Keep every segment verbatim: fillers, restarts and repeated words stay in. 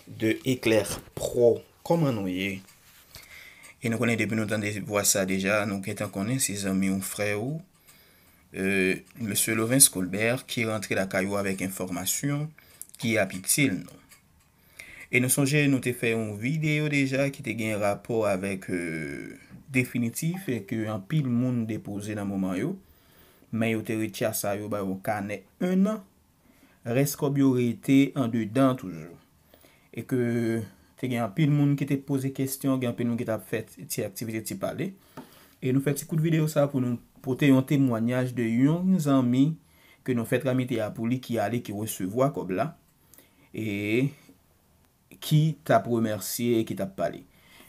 de Eclair Pro. Kòman nou ye? E nou konnen depi nou tande vwa sa deja, nou gentan konnen se zanmi w, frè w, euh, Mesye Lovens Colbert ki rantre lakay ou avèk enfòmasyon ki ap itil nou. E nou sonje nou te fè yon videyo deja ki te gen rapò avèk, euh, definitif e ke anpil moun depoze nan moman yo, men yo te retya sa, yo ba yo kanè en an, rès kòb yo rete andedan toujou. E ke te gen anpil moun ki te poze kesyon, gen anpil moun ki t ap fè ti aktivite, ti pale. E nou fè ti kout videyo sa pou nou pote yon temwanyaj de yon zanmi ke nou fè tramite a pou li, ki ale, ki resevwa kòb la, e ki t ap remèsye e ki t ap pale.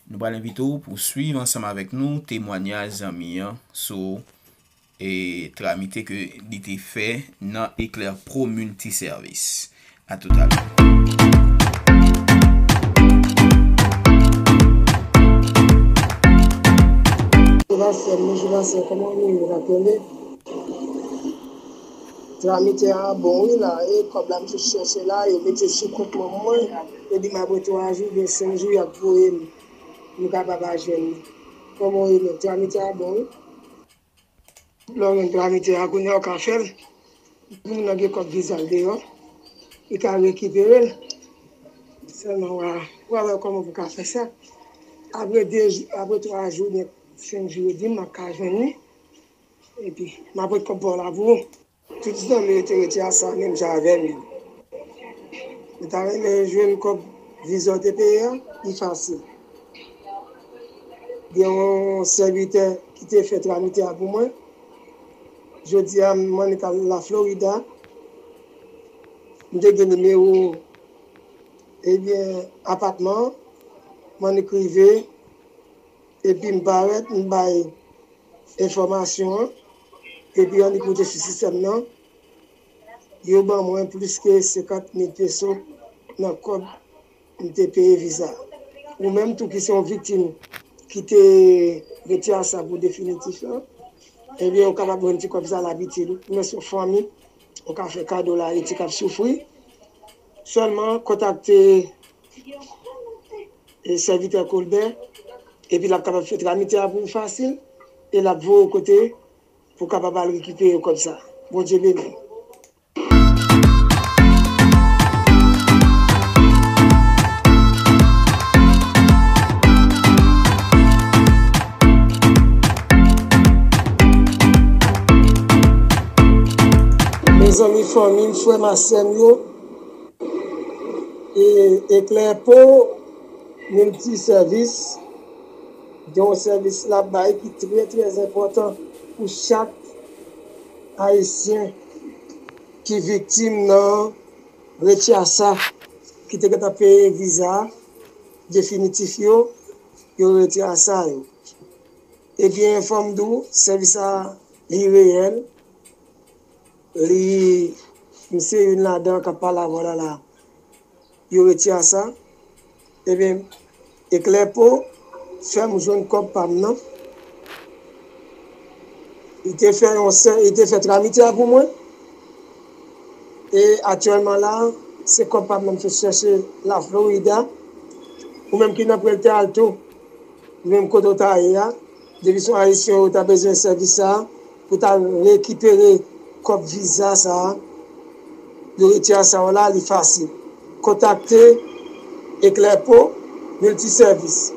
Nou pral envite w pou swiv ansanm avèk nou temwanyaj zanmi an sou e tramite ke li te fè nan Eclair Pro Multiservice. A toutalè. Bonjou pastè, bonjou pastè, kòman ou ye, w ap tande? Tramite a bon wi la, e kòb la m sot chèche la, yo mete sou kont manman mwen, yo di m apre twa jou, oubyen senk jou, y ap voye m. M ka pa pa jwenn li. Kòman w ye menm? Tramite a bon wi. Lè w jwenn tramite a, kounye a w ka fè l. Moun nan gen kòb viza l deyò, li ka rekipere l. Sèlman w a, w a wè kòman pou w ka fè sa. Apre de jou, apre twa jou, oubyen senk jou, yo di m m ap ka jwenn li. Epi, m ap ret kòb pa w la pou ou. Tout zanmi yo te rete a sa menm jan avè m yo. Mwen ta renmen jwenn kòb viza w te peye a, li fasil. Gen yon sèvitè ki te fè tramite a pou mwen. Jodi a, m annik al Laflorida. M te gen nimewo, ebyen, apatman an. M annik rive. Epi m parèt, m bay enfòmasyon an, epi annik moute sou sistèm nan, yo ban mwen plis ke senkant mil peso nan kòb m te peye viza. Ou menm tou ki se yon viktim ki te rete a sa pou definitif lan, ebyen, ou kapab jwenn ti kòb sa l ap itil ou. Ou menm se yon fanmi, ou ka fè kado Lariti k ap soufri. Sèlman kontakte e sèvitè Colbert, epi l ap kapab fè tramite a pou ou fasil, e l ap voye w kote pou w kapab al rekipere kòb sa. Bondye beni w. Mezanmi, fanmi m, frè m ak sè m yo, e Eclair Pro Multiservice gen yon sèvis l ap bay ki trè, trè enpòtan pou chak Ayisyen ki viktim nan retyasa, ki te gentan peye viza definitif yo, yo retyasa yo. Ebyen, fò m di w, sèvis sa, li reyèl, li, m se youn ladan k ap pale avè w la, la. Yo retire sa. Ebyen, Eclair Pro fè m jwenn kòb pa m nan. Li te fè yon sè, li te fè tramite a pou mwen. E aktyèlman la, se kòb pa m nan m sot chèche Laflorida. Ou menm ki nan Puente Alto, menm kote w ta ye a, depi se yon Ayisyen ou ta bezwen sèvis sa a, pou ta rekipere kòb viza sa a, yo retire sa w la, li fasil. Kontakte Eclair Pro Multiservice.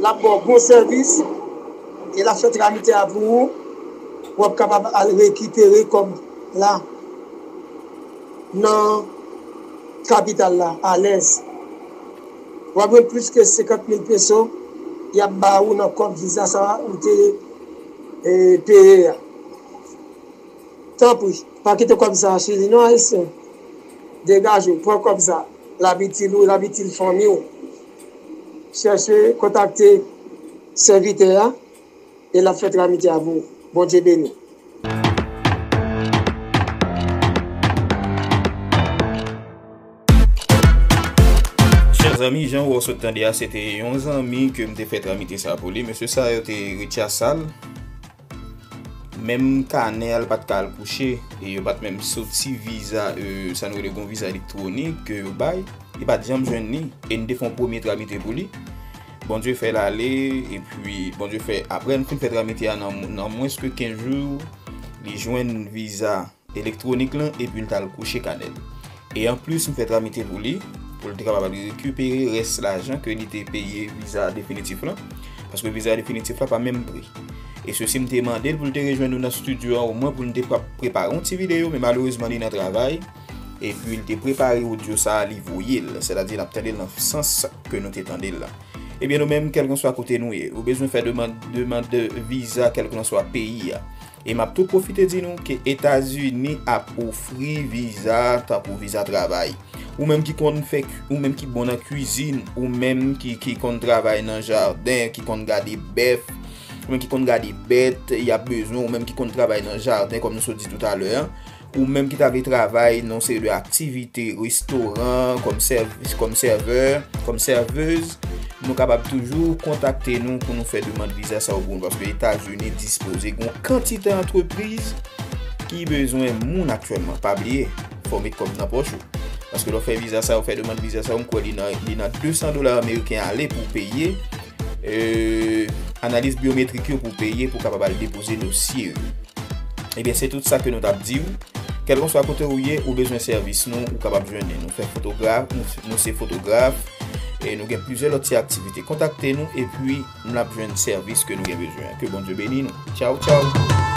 L ap ba w bon sèvis e l ap fè tramite a pou ou. W ap kapab al rekipere kòb la nan kapital la, alèz. W ap jwenn plis ke senkant mil peso y ap ba ou nan kòb viza sa a ou te, e, peye a. Tanpri, pa kite kòb sa a chili non, Ayisyen. Degaje w, pran kòb sa a. L ap itil ou, l ap itil fanmi w. Chèche kontakte sèvitè a e l ap fè tramite a pou ou. Bondye beni w. Chè zanmi, jan w sot tande a, se te yon zanmi ke m te fè tramite sa pou li. Mesye sa yo te retire sa l. Menm kanè a, l pa t ka al kouche. E yo pa t menm soti viza, e, sa nou rele gon viza elektwonik ke yo bay. Li pa t janm jwenn li, e n te fè yon premye tramite pou li. Bondye fè l ale, epi Bondye fè, apre n fin fè tramite a nan, nan mwens ke kenz jou, li jwenn viza elektwonik lan, epi l t al kouche kanè l. E anplis, m fè tramite pou li, pou l te kapab al rekipere rès lajan ke li te peye viza definitif lan, paske viza definitif la pa menm pri. E sesi, m te mande l pou l te rejwenn nou nan estidyo a, omwen pou n te pre-, prepare yon ti videyo, men malerezman, li nan travay. Epi, li te prepare odyo sa a, li voye l. Sètadi, n ap tande l nan sans ke nou te tande l la. Ebyen, nou menm, kèlkanswa kote nou ye, ou bezwen fè demann, demann de viza, kèlkanswa peyi a. E m ap tou pwofite di nou ke Etazini ap ofri viza, tankou viza travay. Ou menm ki konn fè, ou menm ki bon nan kwizin, ou menm ki, ki konn travay nan jaden, ki konn gade bèf, ou menm ki konn gade bèt, y ap bezwen, ou menm ki konn travay nan jaden, kòm nou sot di toutalè a, ou menm ki ta vle travay nan yon seri de aktivite, restoran, kòm sèv-, kòm sèvè, kòm sèvez, nou kapab toujou kontakte nou pou nou fè demann viza sa yo pou nou, paske Etazini dispoze gen yon kantite antrepriz ki bezwen moun aktyèlman. Pa bliye, fò w met kòb nan pòch ou. Paske lè w fè viza sa yo, fè demann viza sa yo, m kwè li nan, li nan de san dola ameriken ale pou w peye, euh, analiz byometrik yo pou w peye pou w kapab al depoze dosye yo. Ebyen, se tout sa ke nou t ap di w. Kèlkanswa kote ou ye, ou bezwen sèvis nou, ou kapab jwenn nou. Nou fè fotograf, nou, nou se fotograf, e nou gen plizyè lòt ti aktivite. Kontakte nou, epi n ap jwenn sèvis ke nou gen bezwen. Ke Bondye beni nou. Tchaw, tchaw.